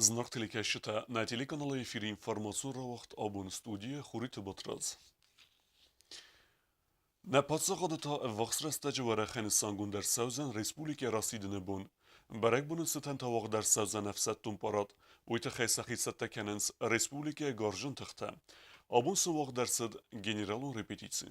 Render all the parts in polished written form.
Зынаргъ телекӕсджытӕ, нӕ телеканалы эфиры информацион рауагъд абон студийы Хуриты Батрадз. Нӕ паддзахады та ӕввахс рӕстӕджы уӕрӕхӕй нысангонд ӕрцӕудзӕн республикӕ расидыны бон. Бӕрӕгбоны цытӕн та уагъд ӕрцӕудзӕн ӕфсӕддон парад. Уый тыххӕй сӕхи цӕттӕ кӕнынц республикӕйы гарзджын тыхтӕ. Абон цы уагъд ӕрцыд генералон репетици.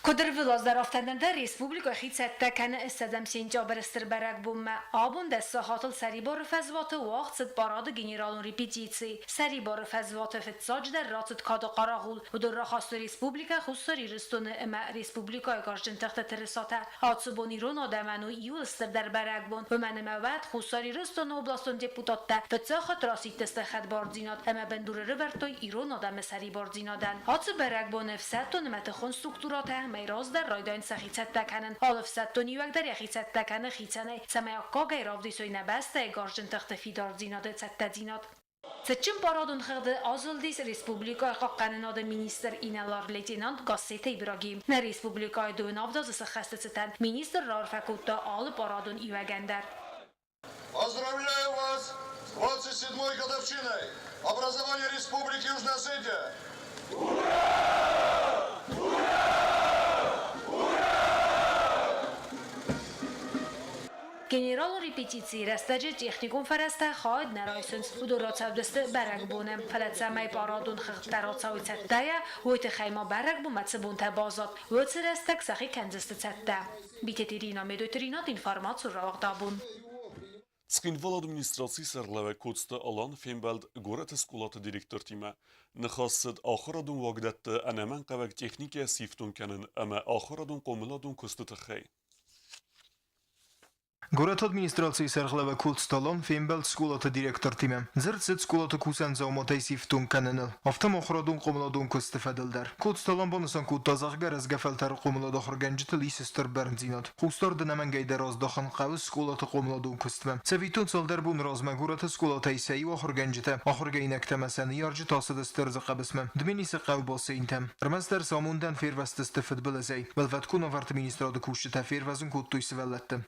Куыд ӕрвылаз дӕр, афтӕ ныр дӕр республикӕ хи цӕттӕ кӕны ссӕдзӕм сентябры стыр бӕрӕгбонмӕ. Абон дӕс сахатыл Сӕрибары фӕзуаты уагъд цыд парады генералон репетици. Сӕрибары фӕзуаты фыццаджыдӕр рацыд кады хъарагъул. Уыдон рахастой Республикӕ Хуссар Ирыстоны ӕмӕ республикӕйы гарзджын тыхты тырысатӕ. Ацы бон ирон адӕмӕн у иуыл стырдӕр бӕрӕгбон, уымӕн ӕмӕ уӕд Хуссар Ирыстоны областон депутаттӕ фыццаг хатт расидтысты хӕдбардзинад ӕмӕ бындур ӕрывӕрдтой ирон адӕмы сӕрибардзинадӕн. Ацы бӕрӕгбоны ӕфсӕддон ӕмӕ тыхон структурӕтӕ мӕй раздӕр райдайынц сӕхи цӕттӕ кӕнын. Алы ӕфсӕддон иуӕг дӕр йӕхи цӕттӕ кӕны хицӕнӕй, цӕмӕй аккагӕй равдисой нӕ бӕстӕйы гарзджын тыхты фидардзинады цӕттӕдзинад. Цытджын парадон хыгъды азылдис республикӕйы хъахъхъӕнынады министр инӕлар-лейтенант Гассеты Ибрагим. Нӕ республикӕйы дойнавдадзы сыххӕсты цытӕн министр раарфӕ кодта алы парадон иуӕгӕн дӕр. Поздравляю вас с 27-й годовщиной образования Республики Южная Осетия! Ура! Ура! Ура! Генералон репетицийы рӕстӕджы техникон фӕрӕзтӕ хайад нӕ райсынц, уыдон рацӕудзысты бӕрӕгбоны. Фӕлӕ цӕмӕй парадон хыгъдтӕ рацӕуой цӕттӕйӕ, уый тыххӕй ма бӕрӕгбонмӕ цы бонтӕ баззад, уыцы рӕстӕг сӕхи кӕндзысты цӕттӕ. Битеты Ирина, Медойты Ринат, информацион рауагъд абон. Цхинвалы администрацийы сӕргълӕууӕг Коцты Алан фембӕлд горӕты скъолаты директортимӕ. Ныхас цыд ахуырадон уагдӕтты ӕнӕмӕнгхъӕуӕг техникӕйӕ сифтонг кӕнын ӕмӕ ахуырадон-хъомыладон куысты тыххӕй. Горӕты администрацийы сӕргълӕууӕг Куцталон фембӕлд скъолаты директортимӕ. Дзырд цыд скъолаты кусӕн дзауматӕй сифтонг кӕныныл, афтӕ ма ахуырадон-хъомыладон куысты фӕдыл дӕр. Куцталон банысан кодта, зӕгъгӕ, рӕзгӕ фӕлтӕры хъомылады ахуыргӕнджытыл ис стыр бӕрндзинад. Хъусдард ӕнӕмӕнгӕй дӕр аздахын хъӕуы скъолаты хъомыладон куыстмӕ. Цӕвиттон, цалдӕр боны размӕ горӕты скъолатӕй сӕ иу ахуыргӕнджытӕ, ахуыргӕнинӕгтӕ ӕмӕ сӕ ныййарджытӕ ацыдысты ӕрдзы хъӕбысмӕ, Дменисы хъӕуы бассейнтӕм. Ӕрмӕстдӕр сӕ амондӕн фервӕзтысты фыдбылызӕй. Уӕлвӕткон уавӕрты министрады кусджытӕ фервӕзын кодтой сывӕллӕтты.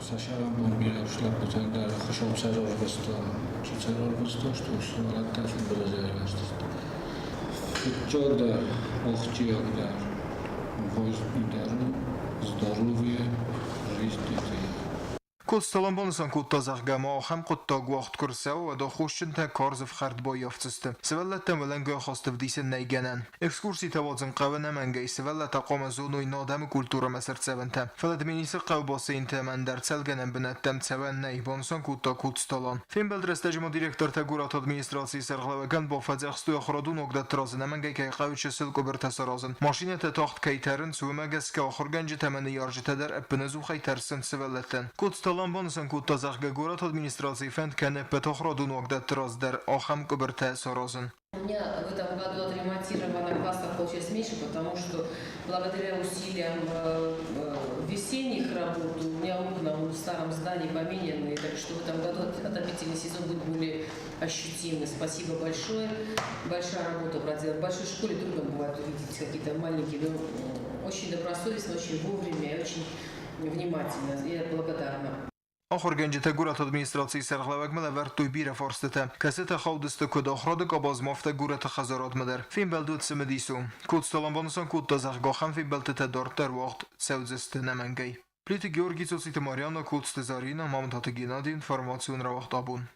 Сӕ сӕрӕнбон бирӕ лӕппутӕн дӕр Хуыцау сӕ рарвыста, чи сӕ рарвыста, сты сывӕллӕттӕ фыдбылызӕй ирвӕзтысты. Фыццагдӕр, ахсджиагдӕр важныйдӕр у здоровье, жизнь детей. Косталан банысан кодта, зӕгъгӕ ма ахӕм хъуыддаг уагъд куы рцӕуы, уӕд аххосджынтӕ карз ӕфхӕрд баййафдзысты. Сывӕллӕттӕм уӕлӕнгай ахасты ӕвдисӕн нӕй гӕнӕн. Экскурситӕ уадзын хъӕуы ӕнӕмӕнгӕй, сывӕллӕттӕ хъуамӕ зоной нӕ адӕмы культурӕмӕ цыртдзӕвӕнтӕ. Фӕлӕ Тбилисы хъӕуы бассейнтӕ ӕмӕ ӕндӕр цӕлгӕнӕн бынӕттӕм цӕуӕн нӕй, банысан кодта Куцталан. Фембӕлд рӕстӕджы ма директортӕ горӕты администрацийы сӕргълӕууӕгӕн бафӕдзӕхстой ахуырадон уагдӕтты раз ӕнӕмӕнгӕй кӕй хъӕуы чысыл къуыбыртӕ саразын. Машинӕтӕ тагъд кӕй тӕрынц, уымӕ гӕсгӕ ахуыргӕнджытӕ ӕмӕ ныййарджытӕ дӕр ӕппынӕдзухӕй тӕрсынц сывӕллӕттӕн. Коцталан банысан кодта, зӕгъгӕ, горӕты администрацийы фӕнд кӕны ӕппӕт ахуырадон уагдӕтты раз дӕр ахӕм къуыбыртӕ саразын. У меня в этом году отремонтировано классов получилось меньше, потому что благодаря усилиям весенних работ у меня окна в старом здании поменены, так что в этом году отопительный сезон будет более ощутимый. Спасибо большое. Большая работа проделана. В большой школе трудно бывает увидеть какие-то маленькие, но очень добросовестно, очень вовремя и очень внимательно. Я благодарна. Ахуыргӕнджытӕ горӕты администрацийы сӕргълӕууӕгмӕ лӕвӕрдтой бирӕ фарстытӕ, кӕцытӕ хаудысты куыд ахуырады къабазмӕ, афтӕ горӕты хӕдзарадмӕ дӕр. Фембӕлд уыд цымыдисон. Коцталан банысан кодта, зӕгъгӕ, ахӕм фембӕлдтытӕ дарддӕр уагъд цӕудзысты ӕнӕмӕнгӕй. Плиты Георги, Цоциты Марьяна, Коцты Заринӕ, Мамытаты Геннадий, информацион рауагъд абон.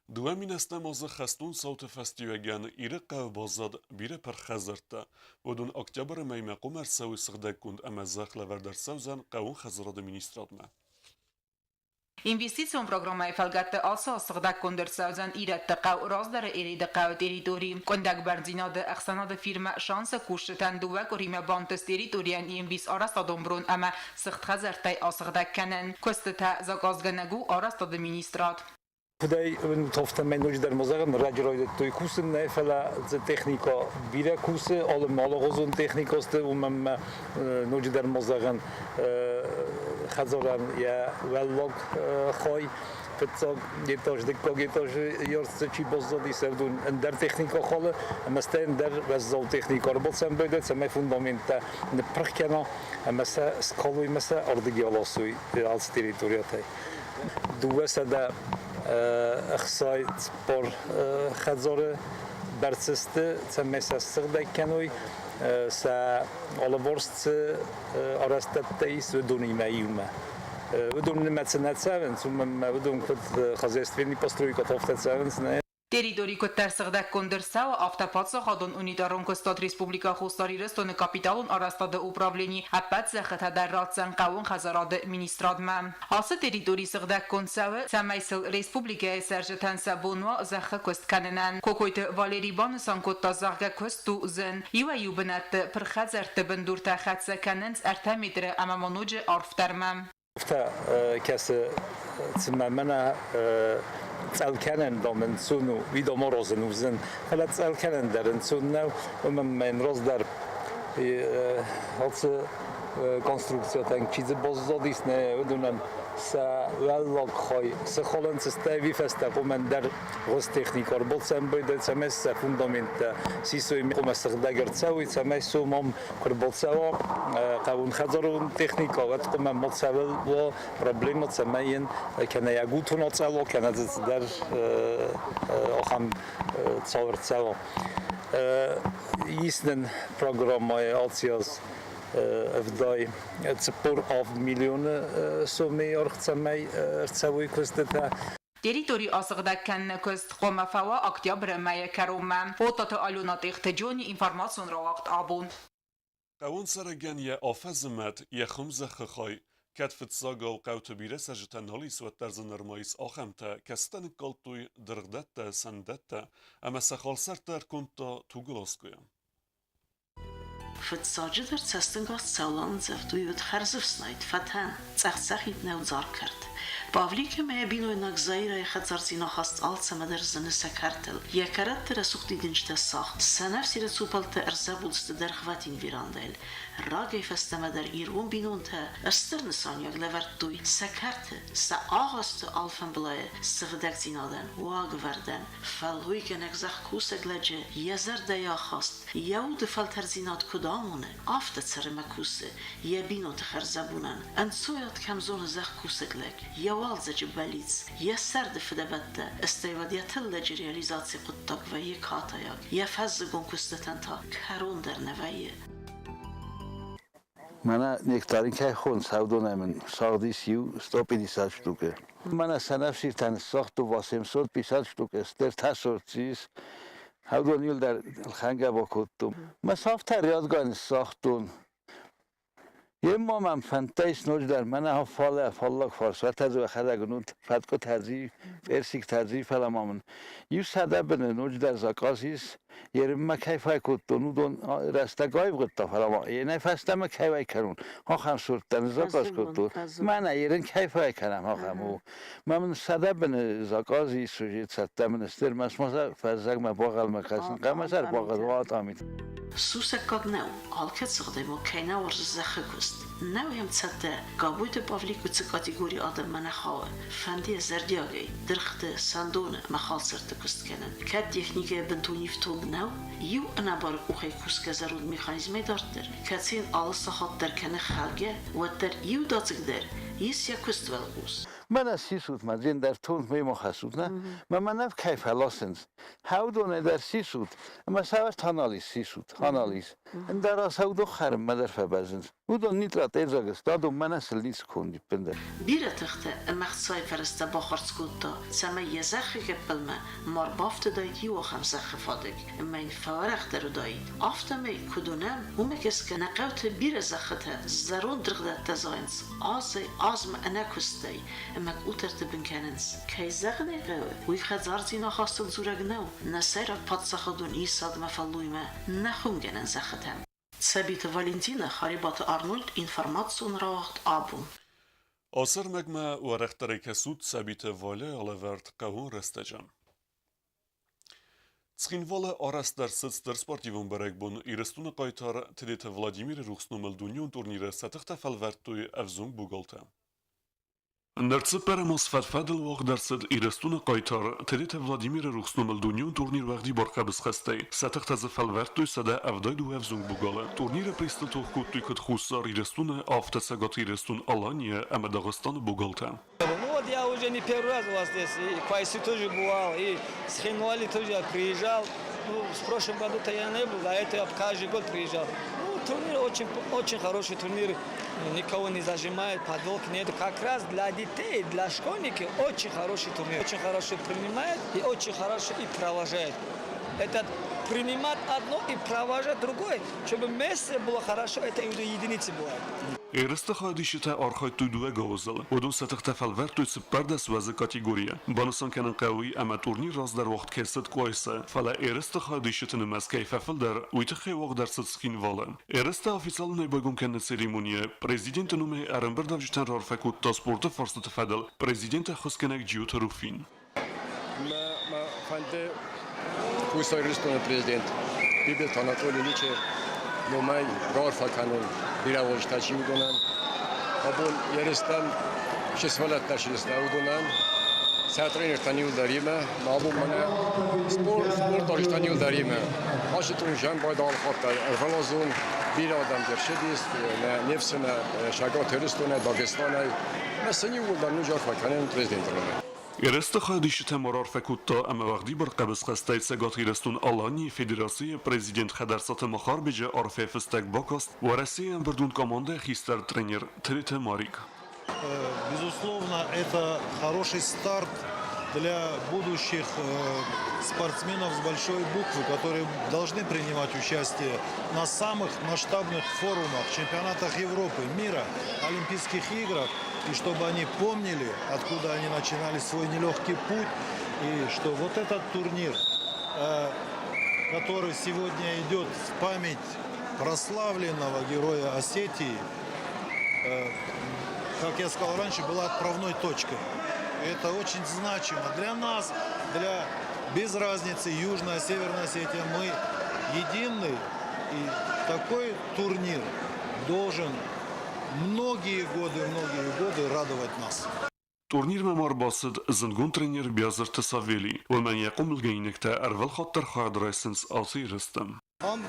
2008 азы хӕстон цауты фӕстиуӕгӕн Ирыхъӕуы баззад бирӕ пырх хӕдзӕрттӕ. Уыдон октябры мӕймӕ хъуымӕ ӕрцӕуой сыгъдӕггонд ӕмӕ зӕхх лӕвӕрд ӕрцӕудзӕн хъӕууон хӕдзарады министрадмӕ. Инвестицион программӕйы фӕлгӕтты ацы аз сыгъдӕггонд ӕрцӕудзӕн Ирӕтты хъӕу раздӕры Ереды хъӕуы территори. Къуындӕг бӕрндзинады ӕхсӕнады фирмӕ «Шанс-ы» кусджытӕн дыууӕ къуыримӕ бантыст территорийӕн йе мбис арӕзтадон брон ӕмӕ сыгъд хӕдзӕрттӕй асыгъдӕг кӕнын. Куыстытӕ заказгӕнӕг у арӕзтады министрад. Куыдӕй тофтӕмӕ ноджыдӕр ма зӕгъын, раджы райдыдтой кусын, нӕ фӕлӕ дзы техникӕ бирӕ кусы, алы алыгъуызон техникӕ сты, уымӕн ӕмӕ ноджыдӕр ма зӕгъын, хӕдзарӕн йӕ уӕллаг хай фыццаг этаж, дыккаг этажы йарц чи баззадис, уыдон ӕндӕр техникӕ халы, ӕмӕ стӕй ӕндӕр уӕззау техникӕ ӕрбацӕмбӕлы, цӕмӕй фундаменттӕ ныппырх кӕна ӕмӕ сӕ скалой ӕмӕ сӕ ардыги аласой алцы территориятӕй. 200 64 хӕдзары бӕрц сты, цӕмӕй сӕ ссыгъдӕг кӕной, сӕ алыварс цы арӕзтӕдтӕ ис, уыдонимӕ иумӕ. Уыдон нымӕцы нӕ цӕуынц, уымӕн ӕмӕ уыдон куыд хозяйственный постройкӕтӕ, афтӕ цӕуынц, нӕ. Территори куыддӕр сыгъдӕггонд ӕрцӕуы, афтӕ паддзахадон унитарон куыстуат Республикӕ Хуссар Ирыстоны капиталон арӕзтады управлени ӕппӕт зӕххытӕ дӕр ратдзӕн хъӕууон хӕдзарады министрадмӕ. Ацы территори сыгъдӕггонд цӕуы, цӕмӕй сыл республикӕйы цӕрджытӕн сӕ бон уа зӕххы куыст кӕнынӕн. Кокойты Валери банысан кодта, зӕгъгӕ, куыст у зын. Иуӕй-иу бынӕтты пырх хӕдзӕртты бындуртӕ хӕццӕ кӕнынц ӕртӕ метры ӕмӕ ма ноджы арфдӕрмӕ. Афтӕ кӕсы, цымӕ мӕнӕ цъӕлкӕнӕн дам ӕнцон у, уый дам аразын уыдзӕн. Фӕлӕ цъӕлкӕнӕн дӕр ӕнцон нӕу, уымӕн ӕмӕ йын раздӕр ацы конструкциятӕн чи дзы баззадис, нӕ уыдонӕн сӕ уӕллаг хай сыхалынц, стӕй уый фӕстӕ хъуамӕ ӕндӕр гостехника ӕрбацӕмбӕлдӕй, цӕмӕй сӕ фундаменттӕ сисой, хъуамӕ сыгъдӕг ӕрцӕуой, цӕмӕй сомам куы рбацӕуа хъӕууонхӕдзарон техникӕ, уӕд хъуамӕ мацӕуыл уа проблемӕ, цӕмӕй йын кӕнӕ йӕ гутон ацӕуа, кӕнӕ дзы цыдӕр ахӕм цау ӕрцӕуа. Ис нын программӕйы алцы аз 74 миллионы сомы аргъ цӕмӕй ӕрцӕуой куыстытӕ. Территори асыгъдӕг кӕныны куыст хъуамӕ фӕуа октябры мӕйы кӕронмӕ. Оттаты Алена Тъехты Джони информацион рауагъд абон. Хъӕуон цӕрӕгӕн йӕ афӕдзы мӕт, йӕ хуымзӕххы хай, кӕд фыццагау хъӕуты бирӕ цӕрджытӕ нал ис, уӕддӕр дзы нырма ис ахӕмтӕ, кӕцытӕ ныккалдтой дыргъдӕттӕ, сӕндӕттӕ ӕмӕ сӕ халсӕрттӕ ӕркондта тугыласгӕйӕ. Фыццаджыдӕр цӕстӕнгас цӕуыл андзӕвд, уый уыд хӕрзӕфснайд, фӕтӕн, цъӕх-цъӕхид нӕудзар кӕрт. Павлик ӕмӕ йӕ бинойнаг Заирӕйы хӕдзардзин ахаст алцӕмӕ дӕр зыны сӕ кӕртыл. Йӕ кӕрӕтты рӕсугъд дидинджытӕ сагъд, сӕнӕфсиры цупӕлттӕ ӕрзӕбул сты дӕргъвӕтин верандӕйыл. Рагӕй фӕстӕмӕ дӕр ирон бинонтӕ стыр нысаниуӕг лӕвӕрдтой сӕ кӕрты, сӕ агъӕзты алфӕмблайы сыгъдӕгдзинадӕн, уагӕвӕрдӕн, фӕллойгӕнӕг зӕхкусӕг лӕджы йӕ зӕрдӕйы ахаст, йӕ уды фӕлтӕрдзинад куыд амоны, афтӕ цӕры мӕ кусы, йӕ бинонты хӕрзӕбонӕн. Ӕнцойад кӕм зоны зӕхкусӕг лӕг, йӕ уалдзӕджы бӕллиц, йӕ сӕрды фыдӕбӕттӕ, стӕй уӕд йӕ тыллӕджы реализацийы хъуыддаг вӕййы катайаг, йӕ фӕззыгон куыстытӕн та кӕрон дӕр нӕ вӕййы. Мӕнӕ нектарин кӕй хонынц, уыдонӕй мын сагъд ис иу 150 штукы. Мӕнӕ сӕнӕфсиртӕ ныссагътон 850 штукы, стӕй ӕртӕ сорты ис. Уыдон иуылдӕр ӕлхӕнгӕ бакодтон. Мӕ сафтӕ рӕдгай ныссагътон. Емма мӕм фӕндтӕ ис ноджыдӕр мӕнӕ фалӕ фаллаг фарс, уӕртӕ дзы уӕхӕдӕг уынут, фӕткъуытӕ дзы, персиктӕ дзы, фӕлӕ ма мын иу сӕдӕ быны ноджыдӕр закъаз ис. Ерынмӕ кӕй фӕй кодтон, уыдон рӕстӕг аивгъуыдта, фӕлӕ ма енӕй фӕстӕмӕ кӕй уӕй кӕнон, ахӕм сорттӕ ныззакъаз кодтон. Мӕнӕ ерын кӕй фӕй кӕнӕм, ахӕм у. Мӕ мын сӕдӕ быны закъаз ис уже цӕттӕ мын сты, ӕрмӕст ма сӕ фӕззӕгмӕ багъӕлмӕ кӕсын, хъӕмӕ сӕ ӕрбагъӕл атъамит. Сусӕггаг нӕу, алкӕд сыгъдӕг кӕй нӕ уарзы зӕххы куыст. Нӕу йӕм цӕттӕ, Габойты Павлик уыцы категори адӕммӕ нӕ хауы. Фӕнды йӕ зӕрдиагӕй, дыргъты, сӕндоны ӕмӕ халсарты куыст кӕнын. Кӕд техникӕйӕ бынтон ифтонг нӕу, иу ӕнӕбары къухӕй кусгӕ зӕронд механизмӕй дарддӕр, кӕцы йын алы сахат дӕр кӕны хӕлгӕ, уӕддӕр иудадзыгдӕр ис йӕ куыствӕлхъус. Мӕнӕ сисут ма, дзендар тунт мӕ хӕссут, нӕ? Мӕ мӕнӕ кӕй фӕласынц. Хӕудонӕй дӕр сисут, ӕмӕ цавӕр анализ сисут, анализ. Ӕндӕр ацӕудо хӕрынмӕ дӕр фӕбӕззынц. Уыдон нитрат ӕвзаг сты, адон мӕнӕ сыл ницы конд ӕппындӕр. Бирӕ тыхтӕ ӕмӕ хцайы фӕрӕзтӕ бахардз кодта, цӕмӕй йӕ зӕххы гӕппӕлмӕ ма рбафтыдаид иу ахӕм зӕххы фадыг, ӕмӕ йын фӕуӕрӕхдӕр уыдаид. Афтӕмӕй, куыд уынӕм, уымӕ гӕсгӕ нӕ хъӕуты бирӕ зӕххытӕ зӕронд дыргъдӕттӕ зайынц азӕй-азмӕ ӕнӕкуыстӕй ӕмӕ къутӕрты бын кӕнынц. Кӕй зӕгъын ӕй хъӕуы, уый хӕдзардзин ахастыл дзурӕг нӕу, нӕ сӕйраг паддзахадон исадмӕ фӕллоймӕ, нӕ хуымгӕнӕн зӕххытӕм. Цӕбиты Валентина, Харебаты Арнольд, информацион рауагъд абон. Ацы ӕрмӕгмӕ уӕрӕхдӕрӕй кӕсут сабиты Валя алӕвӕрд хъӕуон рӕстӕджы. Цхинвалы арӕзт ӕрцыд стыр спортивон бӕрӕгбон Ирыстоны хъайтар Тедеты Владимиры рухс номыл дунеон турниры сӕ тыхтӕ фӕлвӕрдтой ӕвзонг богалтӕ. Ныр цыппӕрӕм аз фӕд-фӕдыл уагъд ӕрцыд Ирыстоны хъайтар Тедеты Владимиры рухс номыл дунеон турнир уӕгъдибар хъӕбысхӕстӕй. Сӕ тыхтӕ дзы фӕлвӕрдтой 172 ӕвзонг богалы. Турниры призтыл тох кодтой куыд Хуссар Ирыстоны, афтӕ Цӕгат Ирыстон, Аланийы ӕмӕ Дагъыстаны богалтӕ. Ну вот я уже не первый раз у вас здесь. И в Квайси тоже бывал, и с Цхинвали тоже я приезжал. Ну, в прошлом году-то я не был, а это я каждый год приезжал. Ну, турнир очень, очень хороший турнир, никого не зажимает, подволки нет. Как раз для детей, для школьников очень хороший турнир. Очень хорошо принимает и очень хорошо и провожает. Этот принимать одно и провожать другое, чтобы вместе было хорошо, это и единицы бывает. Ерысты хайадисджытӕ архайдтой дыууӕ гауызыл. Уыдон сӕ тыхтӕ фӕлвӕрдтой 14 уӕзы категорийы. Банысан кӕнын хъӕуы уый, ӕмӕ турнир раздӕр уагъд кӕй цыд Къуайсы, фӕлӕ ерысты хайадисджыты нымӕц кӕй фӕфылдӕр, уый тыххӕй уагъд ӕрцыд Цхинвалы. Ерыстӕ официалонӕй байгом кӕныны церемонийы президенты номӕй ӕрӕмбырдуӕвджытӕн раарфӕ кодта спорты фарстыты фӕдыл президенты ӕххуысгӕнӕг Джиоты Руфин. Мӕ фӕнды Хуссар Ирыстоны президент Бибилты Анатолий Ильичы номӕй раарфӕ кӕнын бирӕ уазджытӕ чи уыдонӕн. Абон ерыстӕм се сывӕллӕттӕ чи сты, уыдонӕн сӕ тренертӕн иуылдӕр имӕ, абон мӕнӕ спорт иуылдӕр имӕ. Ацы турнирӕн байдал хатт ӕрвылазон бирӕ адӕм дӕр ссыдис, не фсымӕр Цӕгат Ирыстонӕй, Дагестанӕй. Мӕ сын иууылдӕр ноджы арфӕ кӕнын президенты номӕй. Ерысты хайадисджытӕ ма раарфӕ кодта ӕмӕ уӕгъдибар хъӕбысхӕстӕй Цӕгат Ирыстон-Аланийы Федерацийы президент Хӕдарцаты Махарбеджы арфӕйы фыстӕг бакаст Уӕрӕсейы ӕмбырдон командӕйы хистӕр тренер Тедеты Марик. Безусловно, это хороший старт для будущих спортсменов с большой буквы, которые должны принимать участие на самых масштабных форумах, чемпионатах Европы, мира, Олимпийских играх, и чтобы они помнили, откуда они начинали свой нелегкий путь, и что вот этот турнир, который сегодня идет в память прославленного героя Осетии, как я сказал раньше, была отправной точкой. И это очень значимо для нас, для без разницы, Южная, Северная Осетия, мы едины. И такой турнир должен многие годы радовать нас. Турнирмӕ ма ӕрбацыд зындгонд тренер Биазырты Савели. Уымӕн йӕ хъомылгӕнинӕгтӕ ӕрвылхатт дӕр хайад райсынц ацы ерысты. Ам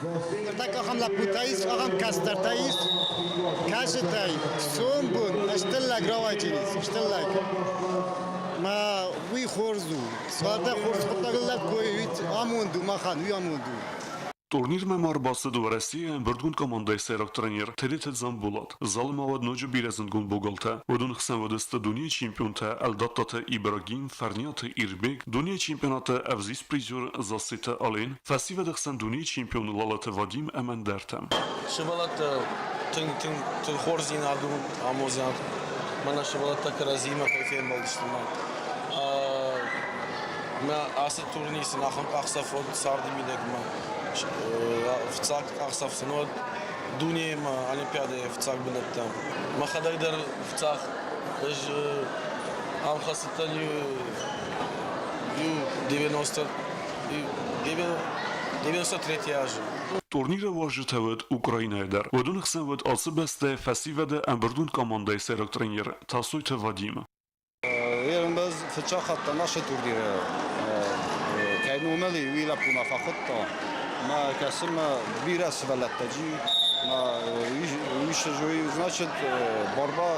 ныртӕккӕ ахӕм лӕппутӕ ис, ахӕм кӕстӕртӕ ис, кӕсытӕй сомбон стыллӕг рауайджынис, стыллӕг. Мӕ уый хорз у. Цалдӕр хорз хъуыддагыл лӕг кой амонд у махӕн, уый амонд у. Турнирмӕ ма ӕрбацыд Уӕрӕсейы ӕмбырдгонд командӕйы сӕйраг тренер Тедеты Дзамболат. Залы ма уӕд ноджы бирӕ зындгонд богалтӕ. Уыдон хсӕн уыдысты дунейы чемпионтӕ Ӕлдаттаты Ибрагим, Фӕрниаты Ирбег, дунейы чемпионаты ӕвзист призер Зассеты Ален, фӕсивӕды хсӕн дунейы чемпион Лалыты Вадим ӕмӕ ӕндӕртӕ. Сывӕллӕттӕ тынг тынг тынг хорздзинад у, амонддзинад. Мӕнӕ сывӕллӕттӕ кӕрӕдзиимӕ кӕй фембӕлдысты мӕ. Мӕ ацы турнир сын ахӕм къахдзӕф уӕд царды мидӕгмӕ. Фыццаг къахдзӕф сын уӕд дунейы Олимпиадӕйы фыццаг бынӕттӕ. Мӕхӕдӕг дӕр фыццаг ӕз ам хӕцыдтӕн иу 93 азы. Турниры уазджытӕ уыд Украинӕйы дӕр. Уыдоны хсӕн уыд ацы бӕстӕйы фӕсивӕды ӕмбырдон командӕйы сӕйраг тренер Тасойты Вадим. Ерынбыз фыццаг хатт нашы турниры кӕй номыл уый лӕппумӕ фӕхуыдта. Мӕ кӕсынмӕ бирӕ сывӕллӕттӕ джи. Мӕ уый значит борьба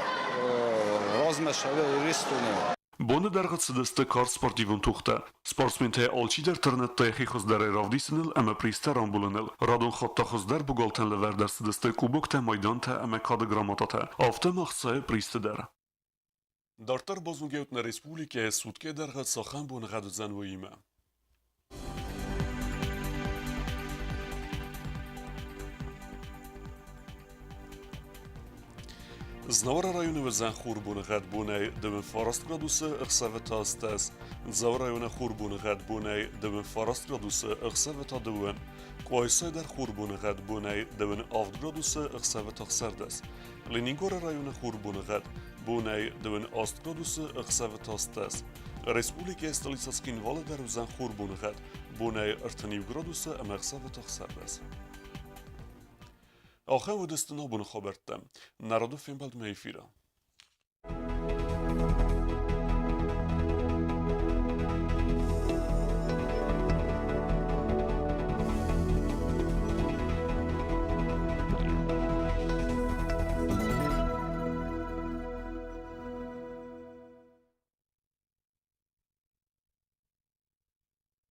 размӕ Ирыстоны. Боны дӕргъы цыдысты карз спортивон тохтӕ. Спортсментӕй алчидӕр тырныдта йӕхи хуыздӕрӕй равдисыныл ӕмӕ призтӕ рамбулыныл. Радон хатт та хуыздӕр богалтӕн лӕвӕрд ӕрцыдысты кубоктӕ, майдантӕ ӕмӕ кады грамотатӕ, афтӕ ма ӕхцайы призты дӕр. Дарддӕр базонгӕут нӕ республикӕйы суткӕ дӕргъы цахӕм боныгъӕд уыдзӕн, уыимӕ. Знауыры районы уыдзӕн хурбоныгъӕд бонӕй 29 градусы, ӕхсӕвы та 80. Дзауы районы хурбоныгъӕд бонӕй 29 градусы, ӕхсӕвы та 2. Къуайсайы дӕр хурбоныгъӕд бонӕй 27 градусы, ӕхсӕвы та 16. Ленингоры районы хурбоныгъӕд бонӕй 28 градусы, ӕхсӕвы та 80. Республикӕйы столицӕ Цхинвалы дӕр уыдзӕн хурбоныгъӕд бонӕй 31 градусы ӕмӕ ӕхсӕвы та 16. Ахӕм уыдысты ногбоны хабӕрттӕ. Народы фембӕлдмӕ эфиры.